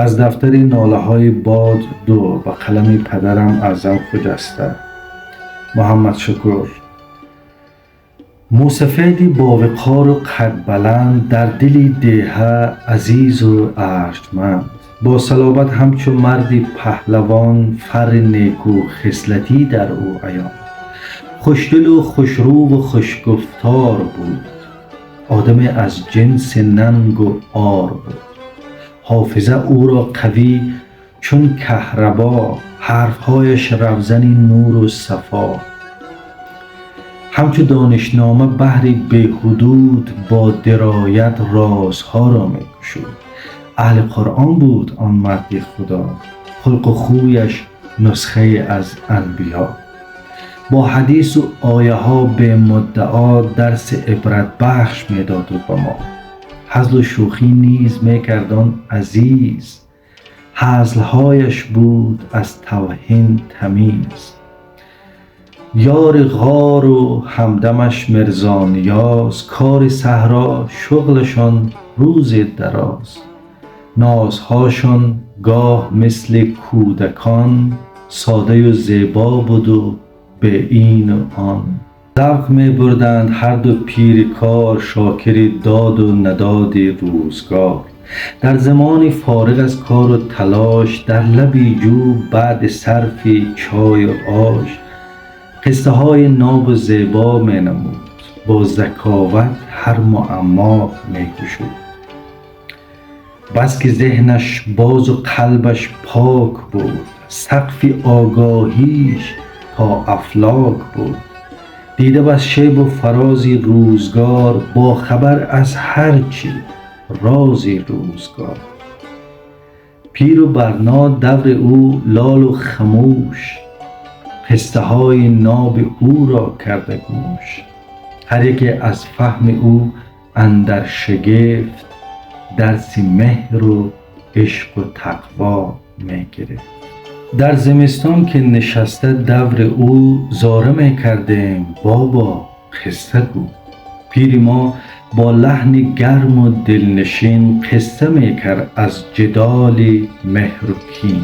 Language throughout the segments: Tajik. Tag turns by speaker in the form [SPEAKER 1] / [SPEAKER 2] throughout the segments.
[SPEAKER 1] Аз дафтари Нолаҳои бод ду, ба қалами падарам Аъзам Хуҷаста. Муҳаммадшукур. Мӯсафеди бовиқору қадбаланд, дар дили деҳа азизу арҷманд, бо салобат ҳамчу марди паҳлавон, фарри неку хислатӣ дар ӯ аён. Хушдилу хушрӯву хушгуфтор буд, одаме аз ҷинси нангу ор буд. Ҳофиза ӯро қавӣ чун каҳрабо, ҳарфҳояш равзани нуру сафо. Ҳамчу донишнома баҳри беҳудуд, бо дироят розҳоро мекушуд. Аҳли Қуръон буд он марди Худо, хулқу хӯяш нусхае аз анбиё. Бо ҳадису ояҳо бемуддао дарси ибратбахш медоду ба мо. Ҳазлу шӯхӣ низ мекард он азиз, ҳазлҳояш буд аз тавҳин тамиз. Ёри ғору ҳамдамаш Мирзониёз, кори саҳро шуғлашон рӯзи дароз. Нозҳошон гоҳ мисли кӯдакон, содаю зебо буду бе ину он. Завқ мебурданд ҳарду пири кор, шокири доду надоди рӯзгор. Дар замони фориғ аз кору талош, дар лаби ҷӯ баъди сарфи чою ош, қиссаҳои нобу зебо менамуд, бо заковат ҳар муаммо мекушуд. Бас ки зеҳнаш бозу қалбаш пок буд, сақфи огоҳиш то афлок буд. Дида бас шебу фарози рӯзгор, бохабар аз ҳар чӣ рози рӯзгор. Пиру барно даври ӯ лолу хамӯш, қиссаҳои ноби ӯро карда гӯш. Ҳар яке аз фаҳми ӯ андар шигифт, дарси меҳру ишқу тақво мегирифт. Дар зимистон ки нишаста даври ӯ, зора мекардем: «Бобо, қисса гӯ». Пири мо бо лаҳни гарму дилнишин қисса мекард аз ҷидоли меҳру кин,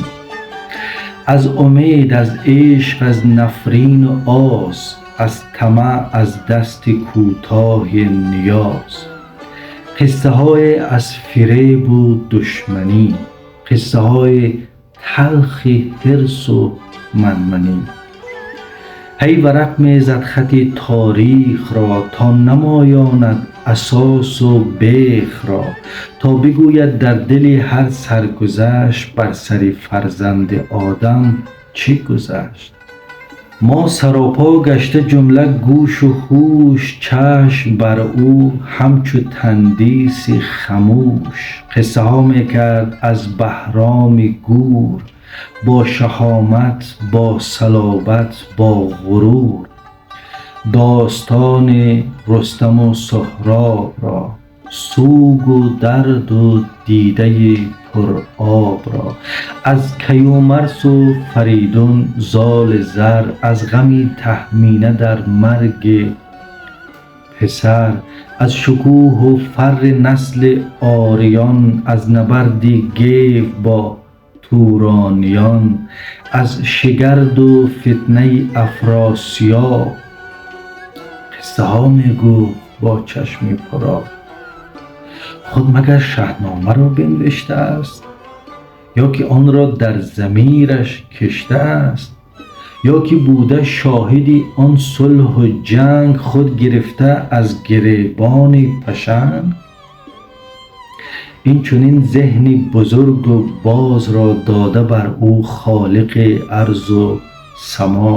[SPEAKER 1] аз умед, аз ишқ, аз нафрину оз, аз тамаъ, аз дасти кӯтоҳи ниёз. Қиссаҳое аз фиребу душманӣ, қиссаҳои талхи ҳирсу манманӣ. Ҳай варақ мезад хати торихро, то намоёнад асосу бехро, то бигӯяд дар дили ҳар саргузашт бар сари фарзанди одам чӣ гузашт. Мо саропо гашта ҷумла гӯшу ҳуш, чашм бар ӯ ҳамчу тандиси хамӯш. Қиссаҳо мекард аз Баҳроми Гӯр, бо шаҳомат, бо салобат, бо ғурур. Достони Рустаму Суҳробро, сӯгу дарду дидаи пуробро, аз Каюмарсу Фаридун золи зар, аз ғами Таҳмина дар марги писар, аз шукӯҳу фарри насли ориён, аз набарди Гев бо турониён, аз шигарду фитнаи Афросиёб қиссаҳо мегуфт бо чашми пуроб. Худ магар Шаҳномаро бинвиштааст ё ки онро дар замираш киштааст, ё ки буда шоҳиди он сулҳу ҷанг, худ гирифта аз гиребони пашанг? Ин чунин зеҳни бузургу бозро дода бар ӯ Холиқи арзу само.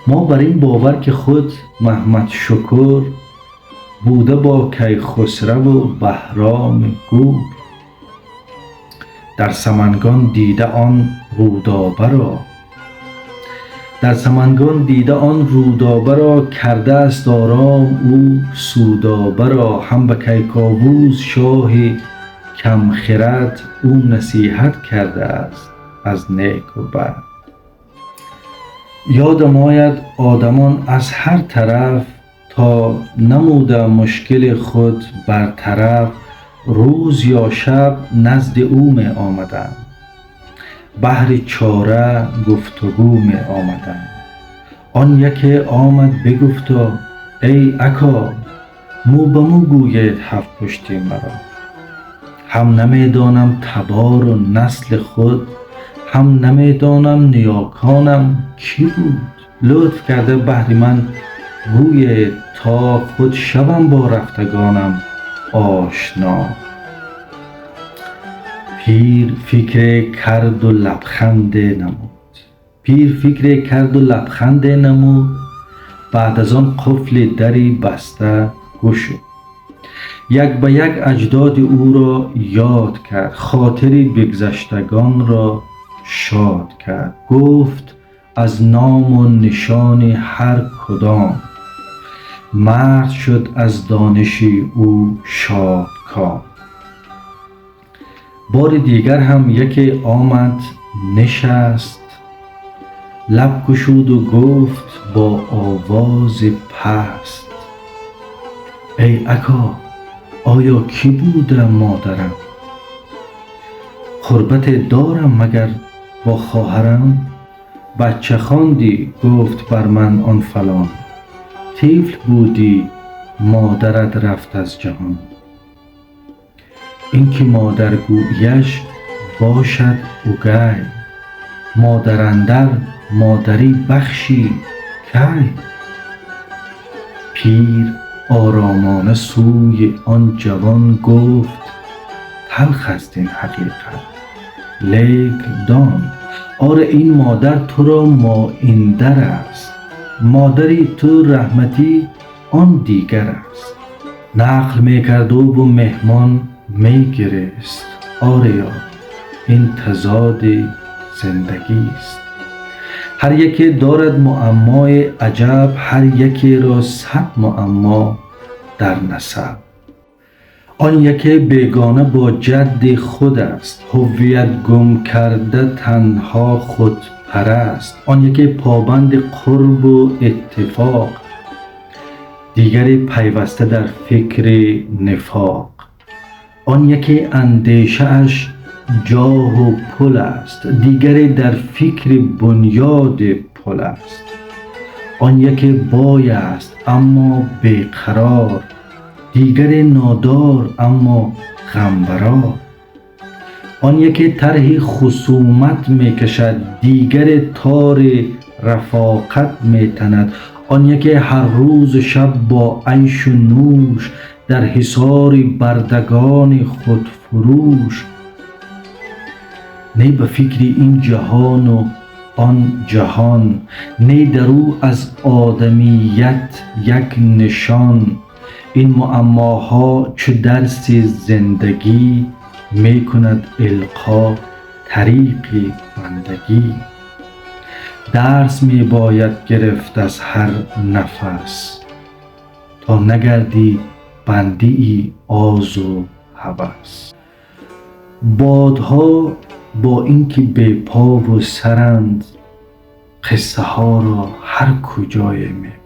[SPEAKER 1] Мо бар ин бовар, ки худ Маҳмадшукур буда бо Кайхусраву Баҳроми Гур. Дар Самангон дида он Рӯдобаро, дар Самангон дида он Рӯдобаро, кардааст ором ӯ Сӯдобаро. Ҳам ба Кайковус шоҳи камхирад ӯ насиҳат кардааст аз неку бад. Ёдам ояд, одамон аз ҳар тараф, то намуда мушкили худ бартараф, Рӯз ё шаб назди ӯ меомаданд, баҳри чора гуфтугӯ меомаданд. Он яке омад, бигуфто: «Эй ака, мӯ ба мӯ гӯед ҳафт пушти маро. Ҳам намедонам табору насли худ, ҳам намедонам ниёконам кӣ буд. Лутф карда баҳри ман гӯед, то худ шавам бо рафтагонам ошно». Пир фикре карду лабханде намуд, пир фикре карду лабханде намуд, баъд аз он қуфли дари баста гушуд, як ба як аҷдоди ӯро ёд кард, хотири бигзаштагонро шод кард. Гуфт аз ному нишони ҳар кудом, мард шуд аз дониши ӯ шодком. Бори дигар ҳам яке омад, нишаст, лаб кушуду гуфт бо овози паст: «Эй ака, оё кӣ буда модарам? Қурбате дорам магар бо хоҳарам? Бача хондӣ, гуфт бар ман он фалон, тифл будӣ, модарат рафт аз ҷаҳон. Ин ки модар гӯяш бошад угай, модар андар модарӣ бахшӣ кай?» Пир оромона сӯи он ҷавон гуфт: «Талх аст ин ҳақиқат, лек дон, оре, ин модар туро моиндар аст, модари ту раҳматӣ он дигар аст». Нақл мекард ӯ, меҳмон мегирист. Ореё, ин тазоди зиндагист. Ҳар яке дорад муаммои аҷаб, ҳар якеро 100 муаммо дар насаб. Он яке бегона бо ҷадди худ аст, ҳуввият гум карда, танҳо худпараст. Он яке побанди қурбу иттифоқ, дигаре пайваста дар фикри нифоқ. Он яке андешааш ҷоҳу пул аст, дигаре дар фикри бунёди пул аст. Он яке бой аст, аммо беқарор, дигаре нодор, аммо ғамбарор. Он яке тарҳи хусумат мекашад, дигаре тори рафоқат метанад. Он яке ҳар рӯзу шаб бо айшу нӯш дар ҳисори бардагони худфурӯш, не ба фикри ин ҷаҳону он ҷаҳон, не дар ӯ аз одамият як нишон. Ин муаммоҳо чу дарси зиндагӣ мекунад илқо тариқи бандагӣ. Дарс мебояд гирифт аз ҳар нафас, то нагардӣ бандии озу ҳавас. Бодҳо бо ин ки бепову саранд, қиссаҳоро ҳар куҷое мебаранд.